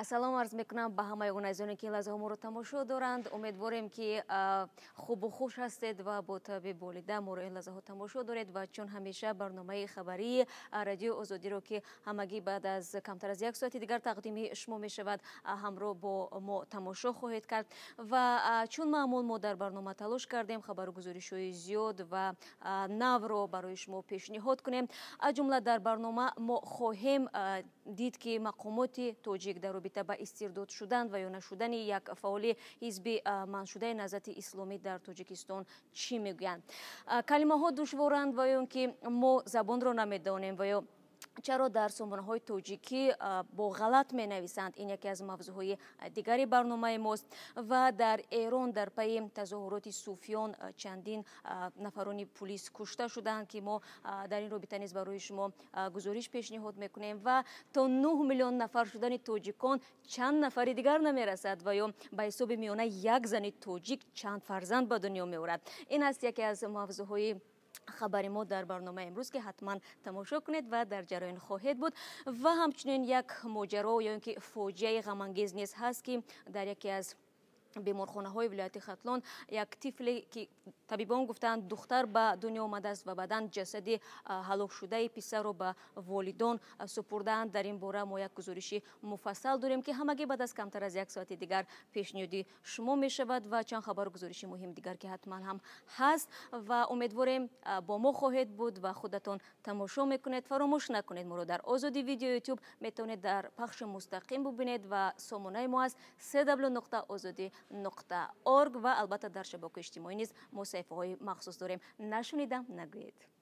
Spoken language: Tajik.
Салом арз мекунам ба ҳамаи он азизоне, ки ин лаҳзаҳо моро тамошо доранд. Умедворем, ки хубу хуш ҳастед ва бо таби болида моро ин лаҳзаҳо тамошо доред. Ва чун ҳамеша барномаи хабарии Радиои Озодиро, ки ҳамагӣ баъд аз камтар аз як соати дигар тақдими шумо мешавад, ҳамроҳ бо мо тамошо хоҳед кард. Ва чун маъмул мо дар барнома талош кардем хабару гузоришҳои зиёд ва навро барои шумо пешниҳод кунем. Аз ҷумла дар барнома мо хоҳем дид, ки мақомоти тоҷик дар робита ба истирдод шудан ва ё нашудани як фаъоли ҳизби манъшудаи Наҳзати Исломӣ дар Тоҷикистон чӣ мегӯянд. Калимаҳо душворанд ва ё он ки мо забонро намедонем ва ё чаро дар сомонаҳои тоҷикӣ бо ғалат менависанд? Ин яке аз мавзӯъҳои дигари барномаи мост. Ва дар Эрон дар пайи тазоҳуроти сӯфиён чандин нафарони пулис кушта шуданд, ки мо дар ин робита низ барои шумо гузориш пешниҳод мекунем. Ва то 9 миллион нафар шудани тоҷикон чанд нафари дигар намерасад ва ё ба ҳисоби миёна як зани тоҷик чанд фарзанд ба дунё меорад? Ин аст яке аз мавзӯъҳои хабари мо дар барномаи имрӯз, ки ҳатман тамошо кунед ва дар ҷараён хоҳед буд. Ва ҳамчунин як моҷаро ё ин ки фоҷиаи ғамангез низ ҳаст, ки дар яке аз беморхонаҳои вилояти Хатлон як тифле, ки табибон гуфтанд, духтар ба дунё омадааст ва баъдан ҷасади ҳалокшудаи писарро ба волидон супурдаанд. Дар ин бора мо як гузориши муфассал дорем, ки ҳамагӣ баъд аз камтар аз як соати дигар пешниҳоди шумо мешавад. Ва чанд хабару гузориши муҳим дигар, ки ҳатман ҳам ҳаст, ва умедворем, бо мо хоҳед буд ва худатон тамошо мекунед. Фаромӯш накунед, моро дар Озодӣ Видео Ютуб метавонед дар пахши мустақим бубинед ва сомонаи мо аст www.ozodi.org ва албатта дар шабакаи иҷтимоӣ низ мо саҳифаҳои махсус дорем. Нашунидам нагӯед.